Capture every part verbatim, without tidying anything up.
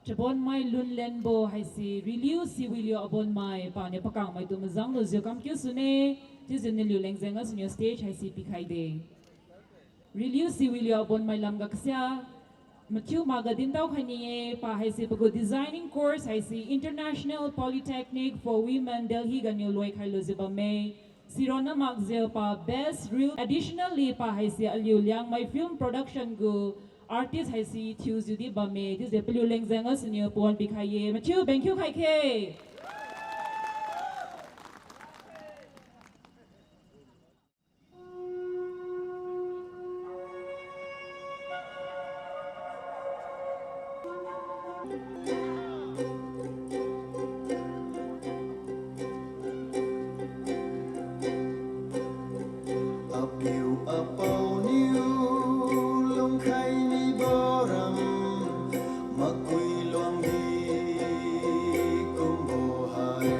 Chabonmai Lunlenbo haise Riliu Siwiliu Abonmai paniu pakangmaitu mazang lujiu kamkiu sune, chiujiu naliu leng jeng gasuniu stage haise pikhaide. Riliu Siwiliu Abonmai lamga kasia mathiu makga dintao khai ni-e, pa haise pagu designing course haise International Polytechnic for Women Delhi ganiu loikhai lujiu bamme. Sironna makjiu pa best reel, additionally pa haise aliu Liangmai film production gu artist haise thiujiudi bamme, chiujiu paliu leng jeng gasuniu pawan pikhai ye, mathiu bengkhiu khai khe. Apiu apao niu lungkhai nibo ram, makui luangdi kumbo hai.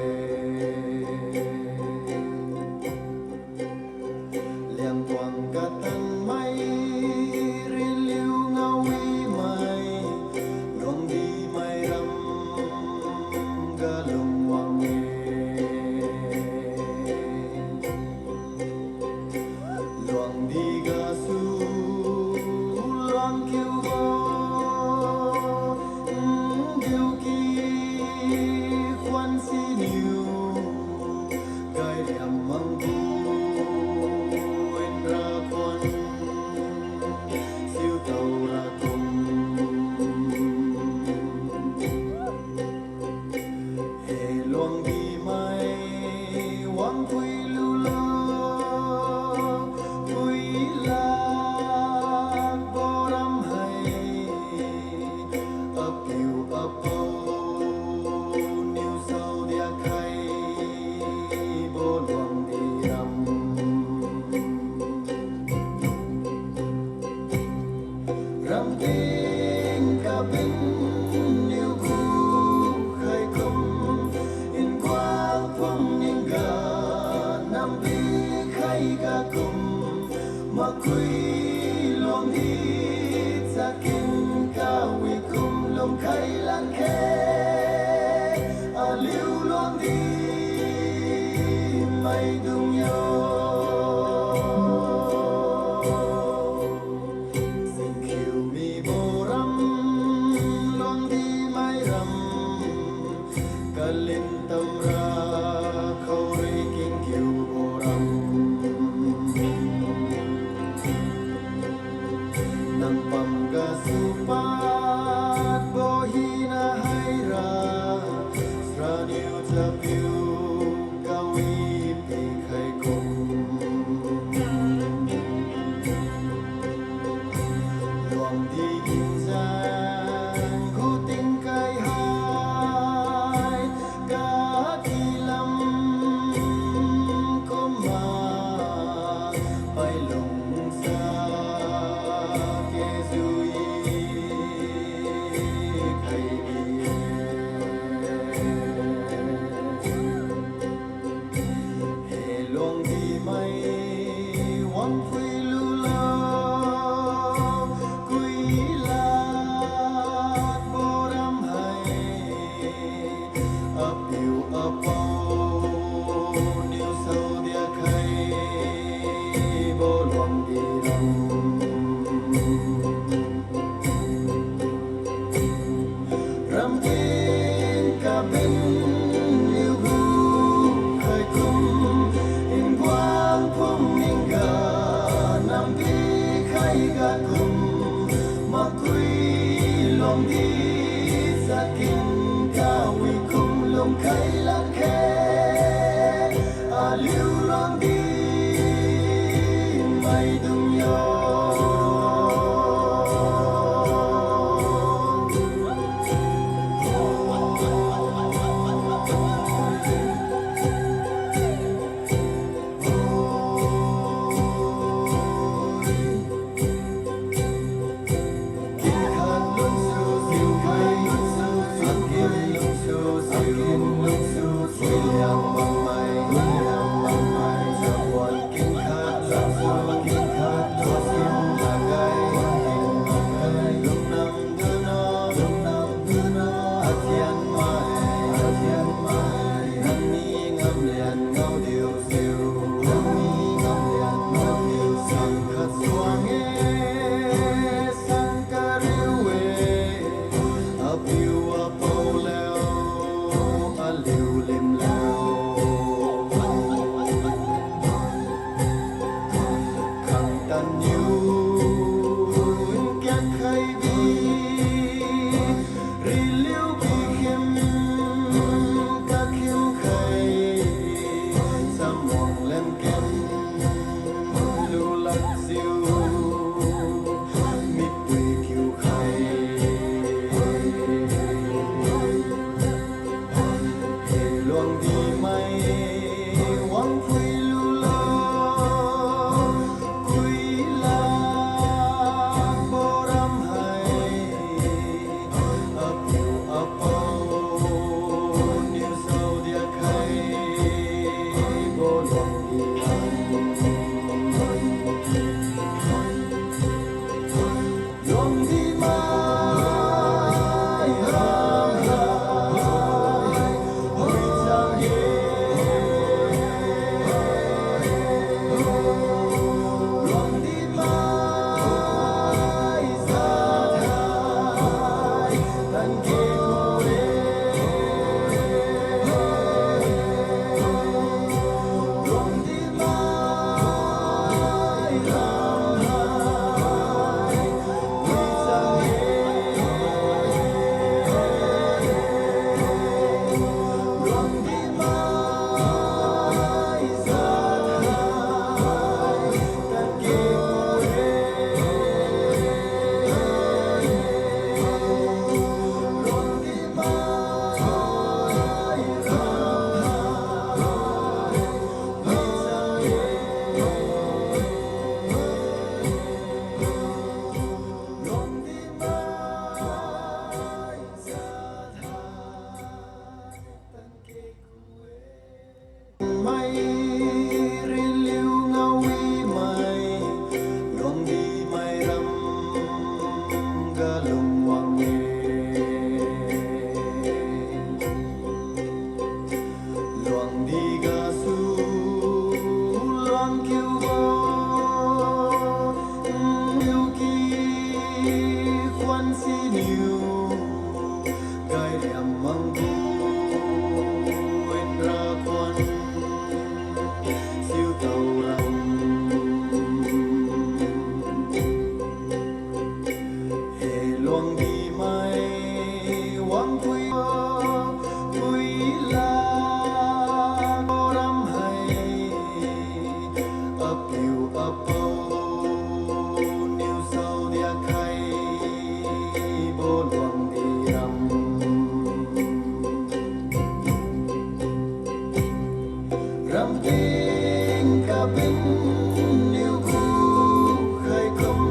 Liangtuang katanmai, Riliu Ngaowimai, Luangdimai ram ga lungwang-e. Luangdi gasu luang kiubo, diuki khuan siniu, gairiam manggu inra khuan siu taora kum. He Luangdimai wangpui lulo, pui lakbo ram hai, apiu apao niu saodia khaibo Luangdi ram. Ramting kaben niu gukhai kum, inguang phung ningga namdi khaiga kum, makui luangdi chakin kawi kum lungkhai lan khe, aliu Luangdi maidung yo. Singkhiu mibo ram, Luangdimai ram, kalin tamra khaorei kingkiubo ram. Nang pam gasu padbo hina haira, sraniu chapiu kawi pikhai kum. Luangdi ginjang gu tingkai hai, katilam kumma, pailungsa kejui khaibi-e. He Luangdimai wangpui lulo, kui lakbo ram hai, apiu apao niu saodia khaibo Luangdi ram. Ramting kaben niu gukhai kum, inguang phung ningga namdi khaiga kum, makui luangdi chakin kawi kum lungkhai lan khe, aliu Luangdi maidung yo. Mai rinliu ngaowimai, Luangdi mai ram ga lungwang-e. Luangdi gasu luang kiubo, niu ki khuan siniu, gairiam manggu enra khuan siu tao ram. He Luangdi mai wangpui, pui la ram hai, apiu apao niu saodia khaibo Luangdi ram. Ramting kaben niu gukhai kum,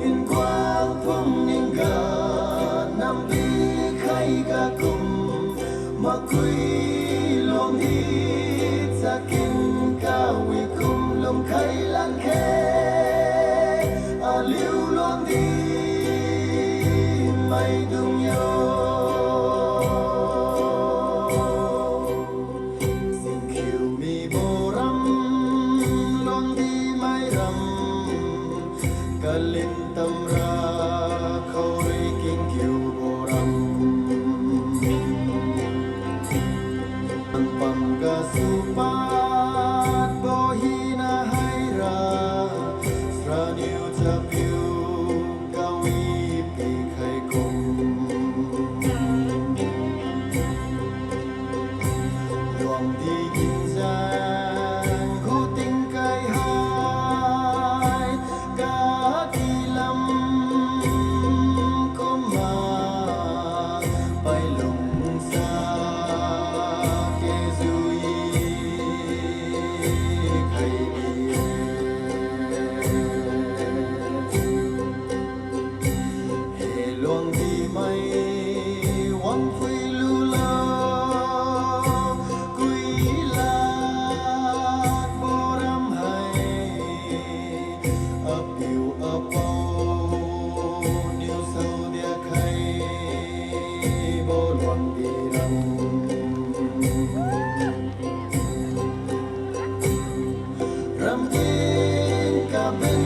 Inkuang phung ningga namdi khai ga kum, Makui Luangdi chakin kawi kum lungkhai langkhe, aliu Luangdi maidung yo. Singkhiu mibo ram, Luangdi mai ram, kalin tamra khaorei kingkiubo ram. Nang pam gasu padbo hina haira, sraniu chapiu kawi pikhai kum. Luangdi ginjang gu tingkai hai, kaki lam kumma, pailungsa kejui khaibi-e. He Luangdi mai wangpui lulo, kuilakbo ram hai, apiu apao niu saodia khaibo Luangdi ram. Ramting kaben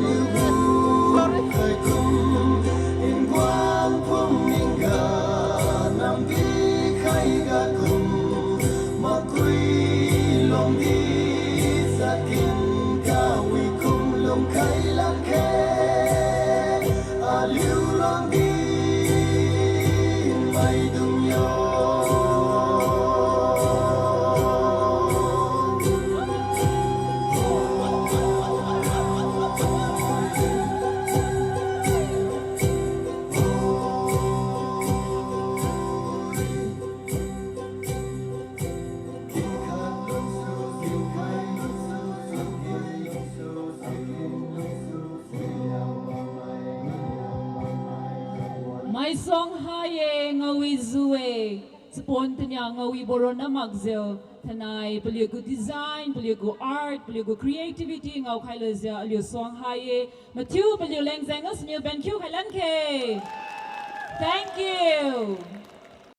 niu gukhai kum, Inkuang phung ningga namdi khai ga kum, Makui Luangdi chakin kawi kum lungkhai langkhe, aliu Luangdi maidung yo. Maisuang ha-e, ngaowijiu-e, chapon tania ngaowibo ronna makjiu, thainai paliugu design, paliugu art, paliugu creativity ngaokhai lujiu aliu suang ha-e, mathiu paliu leng jengga siniu ben khiu khai lan khe. Thank you.